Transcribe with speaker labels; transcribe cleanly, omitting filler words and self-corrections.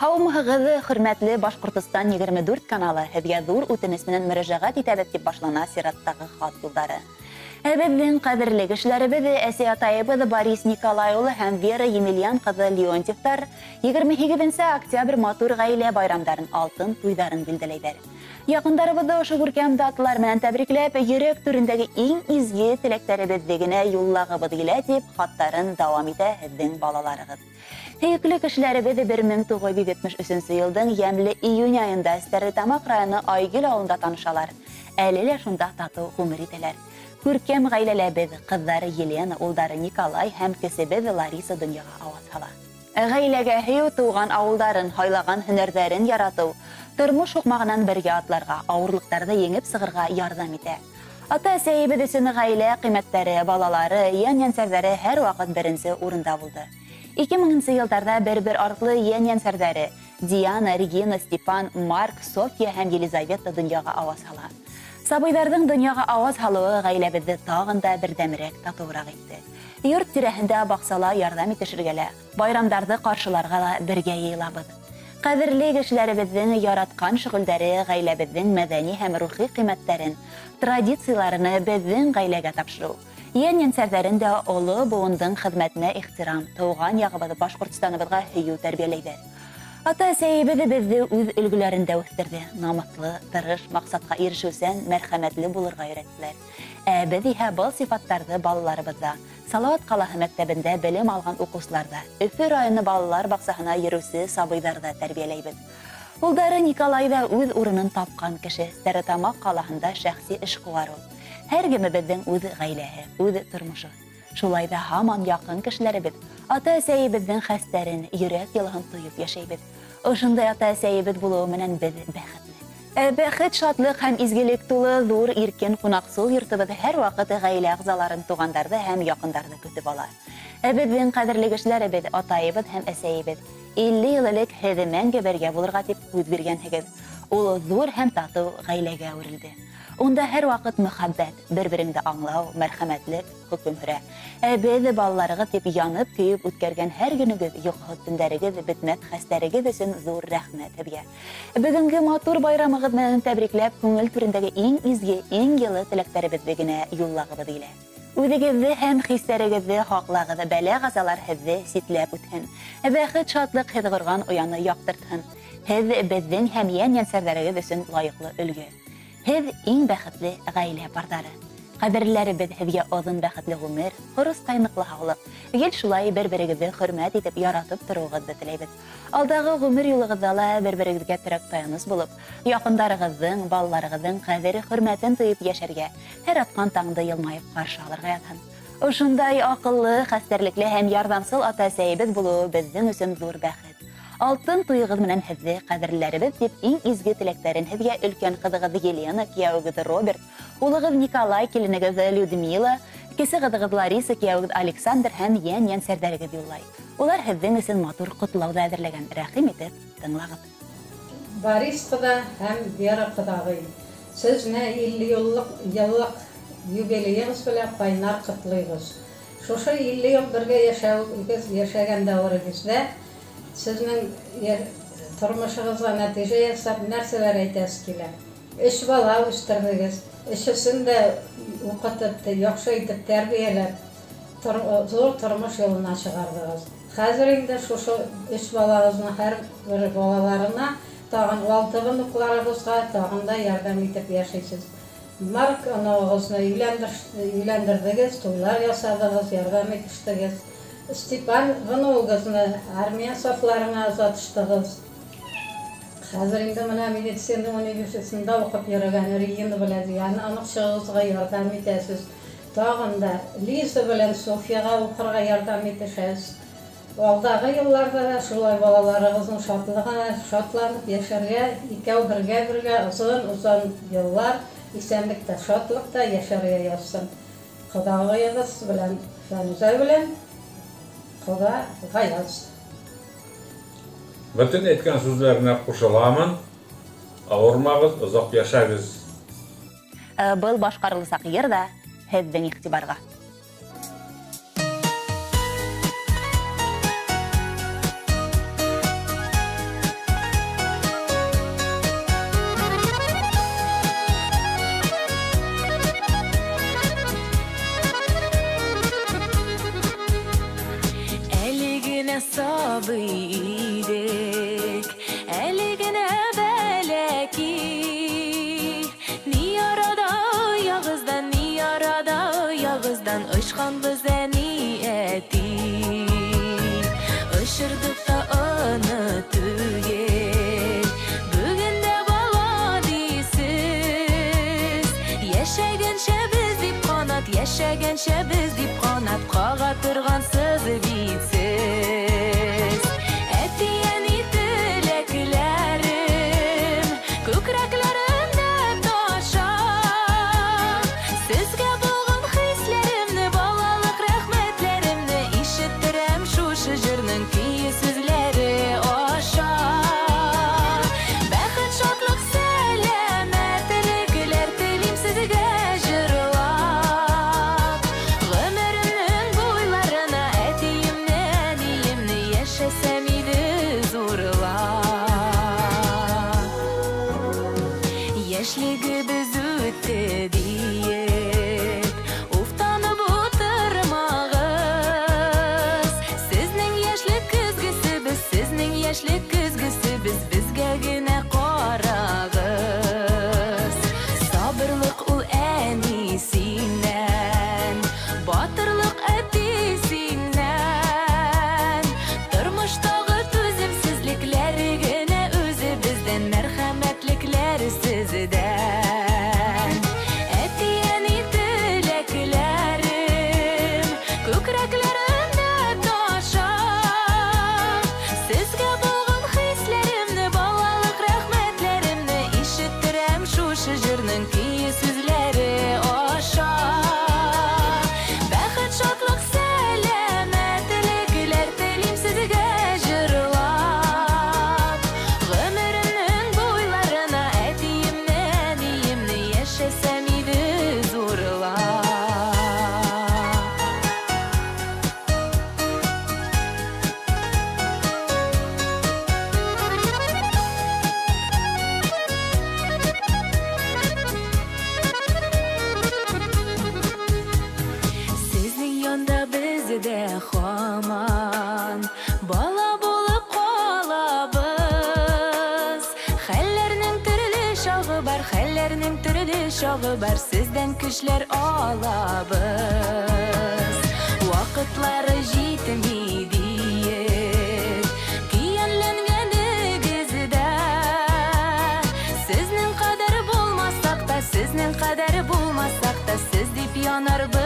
Speaker 1: Һаумыһығыҙ, хөрмәтле Башҡортостан 24 каналы, һеҙгә ҙур үтенес менән мөрәжәғәт итәбеҙ, тип башлана сираттағы хат юлдары. Беҙҙең ҡәҙерле кешеләребеҙ, әсәй атайыбыҙ Борис Николай улы һәм Вера Емельян ҡыҙы Леонтьевтар 28 октябрь матур ғаилә байрамдарын, алтын туйҙарын билдәләйҙәр. Яҡындарыбыҙҙы ошо күркәм даталар менән тәбрикләп, йөрәк түрендәге иң изге теләктәребеҙҙе генә юллағыбыҙ килә, тип хаттарын дауам итә һеҙҙең балаларығыҙ. Һөйөклө кешеләребеҙ 1973 йылдың йәмле июнь айында Стәрлетамаҡ районы Айгөл ауылында танышалар. Әле лә шунда татыу ғүмер итәләр. Күркәм ғаиләлә беҙ ҡыҙҙары Елена, улдары Николай һәм кесебеҙ Лариса донъяға ауаз һала. Ғаиләгә һөйөү, тыуған ауылдарын, һайлаған һөнәрҙәрен яратыу, тормош һуҡмағынан бергә атларға, ауырлыҡтарҙы еңеп сығырға ярҙам итә. Ата-әсәйебеҙ өсөн ғаилә ҡиммәттәре, балалары, йән-йәнсәрҙәре һәр ваҡыт беренсе урында булды. 2000 йылдарҙа бер-бер артлы йән-йәнсәрҙәре Диана, Регина, Степан, Марк, Софья һәм Елизавета донъяға ауаз һала. Сабыйҙарҙың донъяға ауаз һалыуы ғаиләбеҙҙе тағын да берҙәмерәк, татыуыраҡ итте. Йорт тирәһендә баҡсала ярҙам итешергә лә, байрамдарҙы ҡаршыларға ла бергә йыйылабыҙ. Ҡәҙерле кешеләребеҙҙең яратҡан шөғөлдәре ғаиләбеҙҙең мәҙәни һәм рухи ҡиммәттәрен, традицияларını беҙҙең ғаиләгә тапшырыу. Йән-йәнсәрҙәрен дә оло быуындың хеҙмәтенә ихтирам, тыуған яғыбыҙ Башҡортостаныбыҙға һөйөү тәрбиәләйҙәр. Ата-әсәйебеҙ беҙҙе үҙ өлгөләрендә үҫтерҙе, намыҫлы, тырыш, маҡсатҡа ирешеүсән, мәрхәмәтле булырға өйрәттеләр. Ә беҙ иһә был сифаттарҙы балаларыбыҙҙа, Салауат ҡалаһы мәктәбендә белем алған уҡыусыларҙа, Өфө районы балалар баҡсаһына йөрөүсе сабыйҙарҙа тәрбиәләйбеҙ. Улдары Николай ҙа үҙ урынын тапҡан кеше, Стәрлетамаҡ ҡалаһында шәхси эшҡыуар ул. Һәр кемебеҙҙең үҙ ғаиләһе, үҙ тормошо. Шулай ҙа һаман яҡын кешеләребеҙ, ата-әсәйебеҙҙең хәстәрен, йөрәк йылыһын тойоп йәшәйбеҙ. Ошондай ата-әсәйебеҙ булыуы менән беҙ бәхетле. Бәхет, шатлыҡ һәм изгелек тулы ҙур иркен ҡунаҡсыл йортобоҙ һәр ваҡыт ғаилә ағзаларын, туғандарҙы һәм яҡындарҙы көтөп ала. Беҙҙең ҡәҙерле кешеләребеҙ, атайыбыҙ һәм әсәйебеҙ, 50 йыл элек һеҙ мәңге бергә булырға тип һүҙ биргәнһегеҙ. Ул ҙур һәм татыу ғаиләгә әүерелде. Унда һәр ваҡыт мөхәббәт, бер-береңде аңлау, мәрхәмәтлек хөкөм һөрә. Беҙ балаларығыҙ тип янып көйөп үткәргән һәр көнөгөҙ, йоҡоһоҙ төндәрегеҙ, бөтмәҫ хәстәрегеҙ өсөн ҙур рәхмәт һеҙгә. Бөгөнгө матур байрамығыҙ менән тәбрикләп, күңел түрендәге иң изге, иң йылы теләктәребеҙҙе генә юллағыбыҙ килә. Үҙегеҙҙе һәм хистәрегеҙҙе һаҡлағыҙ, бәлә-ҡазалар һеҙҙе ситләп үтһен. Бәхет, шатлыҡ һеҙ ҡорған ояны яҡтыртһын. Һеҙ беҙҙең һәм йән-йәнсәрҙәрегеҙ өсөн лайыҡлы өлгө. Һеҙ иң бәхетле ғаилә пардары. Ҡәҙерләребеҙ һеҙгә оҙон бәхетле ғүмер, ҡоростай ныҡлы һаулыҡ, гел шулай бер-берегеҙҙе хөрмәт итеп, яратып тороуығыҙҙы теләйбеҙ. Алдағы ғүмер юлығыҙҙа ла бер-берегеҙгә терәк таяныс булып, яҡындарығыҙҙың, балаларығыҙҙың ҡәҙере хөрмәтен тойоп йәшәргә, һәр атҡан таңды йылмайып ҡаршы алырға яҙһын. Ошондай аҡыллы, хәстәрлекле һәм ярҙамсыл ата-әсәйебеҙ булыуы беҙҙең өсөн ҙур бәхет. Алтын туйығыҙ менән һеҙҙе ҡәҙерләребеҙ тип иң изге теләктәрен һеҙгә өлкән ҡыҙығыҙ Елена, кейәүегеҙ Роберт, улығыҙ Николай, киленегеҙ Людмила, кесе ҡыҙығыҙ Лариса, кейәүегеҙ Александр һәм йән-йәнсәрҙәрегеҙ юллай. Улар һеҙҙең өсөн матур ҡотлау ҙа әҙерләгән. Рәхим итеп тыңлағыҙ.
Speaker 2: Борис ҡоҙа һәм Вера ҡоҙағый, һеҙне 50 йыллыҡ юбилейығыҙ менән ҡайнар ҡотлайбыҙ. Шушы 50 йыл бергә йәшәүегеҙ, йәшәгән дәүерегеҙҙә Сезнең тормошоғоҙға нәтижә яһап нәрсәләр әйтәсе килә? Өс бала үҫтерҙегеҙ, өсөһөн дә уҡытып, яҡшы итеп тәрбиәләп, ҙур тормош юлына сығарҙығыҙ. Хәҙер инде шушы өс балағыҙҙың һәр бер балаларына, тағын алты оноҡларығыҙға тағын да ярҙам итеп йәшәйһегеҙ. Марк оноғоҙҙо өйләндерҙегеҙ, туйлар яһадығыҙ, ярҙам итештегеҙ. Степан внугығыҙны армия сафларына оҙатыштығыҙ. Хәҙер инде мына медицина университетында уҡып йөрөгән Регина белән Диана оноҡсоғоҙға ярҙам итәсез. Тағын да Лиза белән Софьяға уҡырға ярҙам итешәсез. Алдағы йылларҙа ла шулай балаларығыҙҙың шатлығына шатланып йәшәргә, икәү бергә-бергә оҙон-оҙон йыллар иҫәнлектә, шатлыҡта йәшәргә яҙһын. Ҡоҙағыйығыҙ белән Фәнүзә белән Ҡоҙа Ғаяз.
Speaker 3: Бөтөн әйткән сүҙҙәренә ҡушыламын. Ауырмағыҙ, оҙаҡ йәшәгеҙ.
Speaker 1: Был башҡарыласаҡ йыр ҙа һеҙҙең иғтибарға.
Speaker 4: бүтәнчә без дип канат кага торгансыз бит сез. Әти-әни теләкләрем күкрәкләремдә таша. Сезгә булган хисләремне, балалык рәхмәтләремне ишеттерәм шушы җырның көе сүзләре аша. Бәхет, шатлык, сәламәтлекләр телим сезгә җырлап. Гомеремнең буйларына әтиемне, әниемне яшәсәм иде зурлап. Яшьлегебез үтте диеп, уфтанып утырмагыз. Сезнең яшьлек көзгесе без, сезнең яшьлек көзгесе без, безгә генә карагыз. Сабырлык ул әни синнән, батырлык әти синнән. Тормыштагы түземсезлекләр генә үзебездән, мәрхәмәтлекләр сездән. Әти-әни теләкләрем күкрәкләремдә таша. Сезгә булган хисләремне, балалык рәхмәтләремне ишеттерәм шушы җырның көе сүзләре аша. Бәхет, шатлык, сәламәтлекләр телим сезгә җырлап. Гомеремнең буйларына әтиемне, әниемне яшәсәм иде зурлап. Сезнең янда без дә һаман бала булып калабыз. Хәлләрнең төрле чагы бар, хәлләрнең төрле чагы бар, сездән көчләр алабыз. Вакытлары җитми диеп, көянләнгәнегез дә. Сезнең кадәр булмасак та, сезнең кадәр булмасак та, сез дип янарбыз.